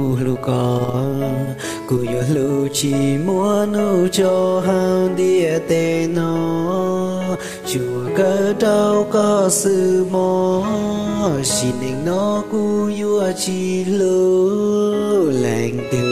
Kuv hlub koj, kuv yuav hlub tsis muaj hnub tso hauv ntiaj teb no, tsuas kawm rau koj xwb mog, sim neej no kuv yuav tsis hlub leej twg.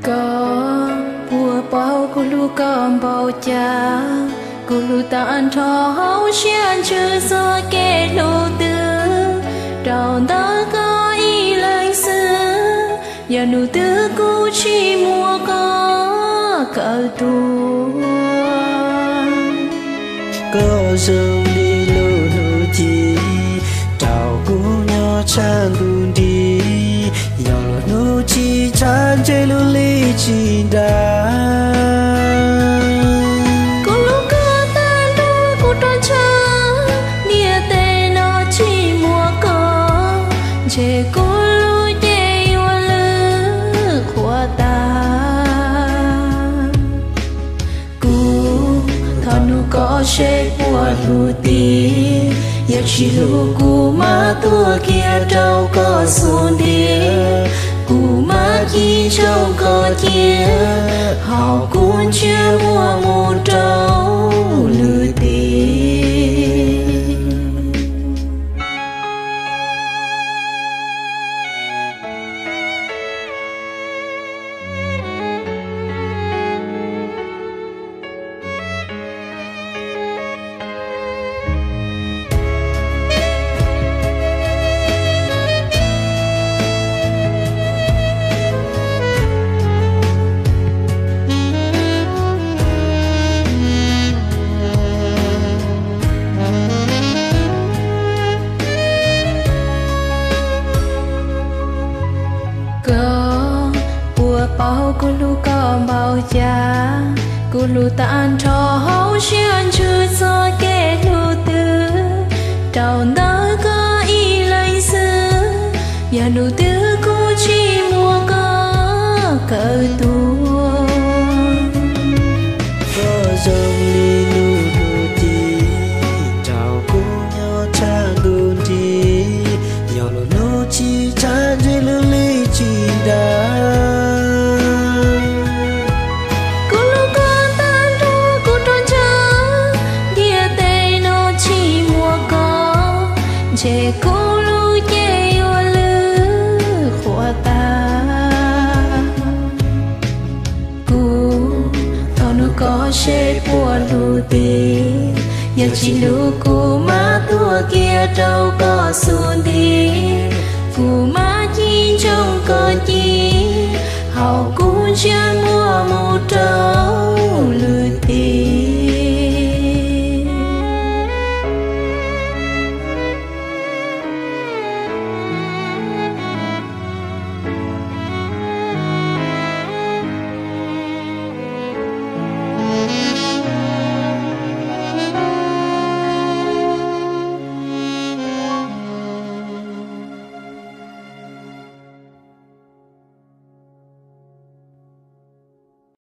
Koj puas paub kuv hlub koj npaum cas? Kuv hlub tag nrho hauv siab ntsws txoj kev hlub twg rau ntawm koj ib leeg xwb. Yog hnub twg kuv tsis muaj koj kawm tuag, koj zoo li lub hnub ci rau kuv nyob tshaj ntuj nrig. Yog lub hnub ci tshav ntseg lub li ci nrag. Kuv hlub koj tag nrho kuv rov ntshaw, ntiaj teb no tsis muaj koj, ntshe kuv lub cev yuav lwj qhuav tas. Kuv thov hnub koj seb puas hlub tiag, yog tsis hlub kuv mam tuag kiag rau koj xub ntiag. Kuv mam ci ntsoov koj cia, hos kuv ntsia muaj mus rau lwm tiag. Koj puas paub kuv hlub koj npaum cas? Kuv hlub tag nrho hauv siab ntsws txoj kev hlub twg rau ntawm koj ib leeg xwb. Yog hnub twg kuv tsis muaj koj kawm tuag, koj zoo li lub hnub ci rau kuv nyob tshaj ntuj nrig. Yog lub hnub ci tshav ntseg lub li ci nrag. Kuv hlub koj tag nrho kuv rov ntshaw, ntiaj teb no tsis muaj koj, ntshe kuv lub cev yuav lwj qhuav tas. Kuv thov hnub koj seb puas hlub tiag, yog tsis hlub kuv mam tuag kiag rau koj xub ntiag. Kuv mam ci ntsoov koj cia, hos kuv ntsia muaj mus